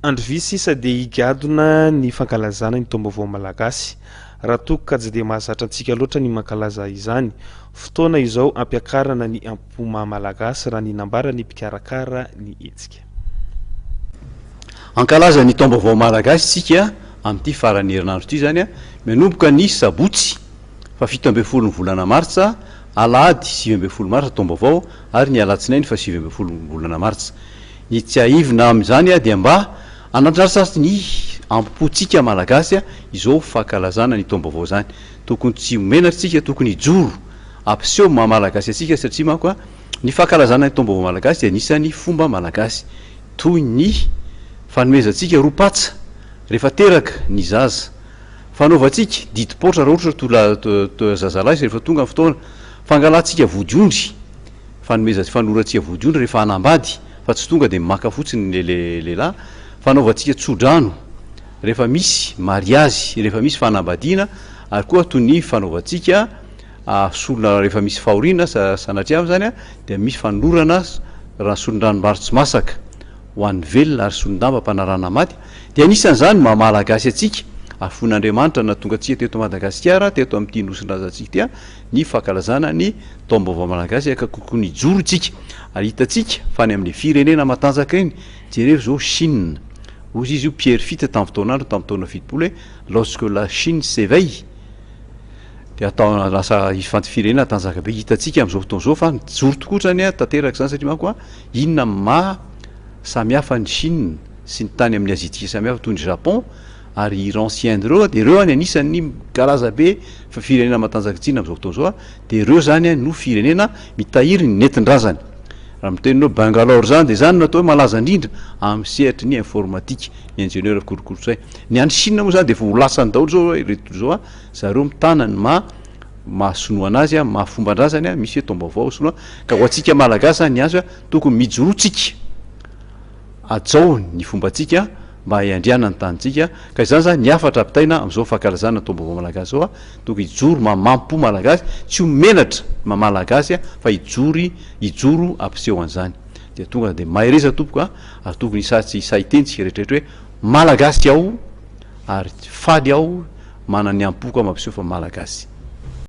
Andro vitsy sisa dia higadona ny fankalazana ny taom-baovao malagasy. Raha toa ka tsy dia mahazatra antsika loatra ny mankalaza izany. Fotoana izao hampiakarana ny am-po maha malagasy raha ny nambaran'ny mpikarakara ny hetsika. Hankalaza ny taom-baovao malagasy isika amin'ity faran'ny herinandro ity izany, manomboka ny sabotsy faha 17 ny volana martsa, alahady 19 martsa taom-baovao ary ny alatsinainy faha 19 ny volana martsa. Ny tsiahivina amin'izany dia mba hanandrasasy ny ampo-pontsika Malagasy izao fankalazana ny taom-baovao izany. Tokony tsy ho menatra isika, tokony hijoro hampiseho ny maha Malagasy antsika satria manko ny fankalazana ny taom-baovao Malagasy dia anisan'ny fomba Malagasy. Toy ny fanomezantsika ro-patsa rehefa teraka ny zaza, fanaovantsika didim-paotra raha ohatra toa zazalahy rehefa tonga ny fotoana, fangalantsika vodiondry, Fanomezana sy fanorantsika vodiondry rehefa hanambady fa tsy tonga dia maka fotsiny ny lehilahy, fanaovantsika tsodrano rehefa misy mariazy, rehefa misy fanambadiana ary koa toy ny fanaovantsika solona rehefa misy fahoriana sanatria izany dia misy fanolorana raha solon-dranombary tsy masaka ho an'ny velona ary solon-damba ampanarahana maty dia anisan'izany maha malagasy antsika ary fon'Andriamanitra nahatonga antsika teto Madagasikara teto amin'ity nosin-drazantsika ity ny fankalazana ny taom-baovao malagasy ka tokony hijoro isika ary hitantsika fa any amin'ny firenena matanjaka iny, jereo izao Chine, hozy izy io Pierrefitte tamin'ny fotoan'androny tamin'ny taona 70 hoe lorsque la Chine s'eveille dia atao lasa ifanty firenena tanjaka be, hitantsika amin'izao fotoana izao fa nijoro tokoa zany tanteraka izany satria manko inona ny maha samihafa ny Chine sy ny tany amin'ny Aziatika samihafa toy ny Japon ary Iran sy Inde ireo dia ireo any anisan'ny kalaza be fa firenena matanjaka Tsina amin'izao fotoana izao dia ireo zany no firenena mitahiry ny nentin-drazany. Raha miteny hoe Bangalore zany dia zany no atao hoe malaza indrindra amin'ny sehatry ny informatique, ny ingénieur korokoro-tsaina. Ny any Chine moa zany dia efa ho lasany daholo zao ireto tontolo izao a, zareo mitana ny maha maha sinoa anazy, maha fomban-drazany, misy hoe taom-baovao sinoa, ka ho antsika malagasy zany ny azo tokony mijoroa tsika. Hajao ny fombantsika mba hiandrianana ny tanintsika ka izany zany ny hafatra ampitaina amin'izao fankalazana ny taom-baovao malagasy izao a, tokony hijoro mamampo malagasy, tsy ho menatra ny maha malagasy fa hijory hijoro hampiseho an'izany. Dia tonga dia mahereza tompoko a, ary tokony hisahy tsy hisahy hiteny tsika rehetra rehetra hoe malagasy aho ary faly aho manana ny ampoko aho mampiseho fa malagasy.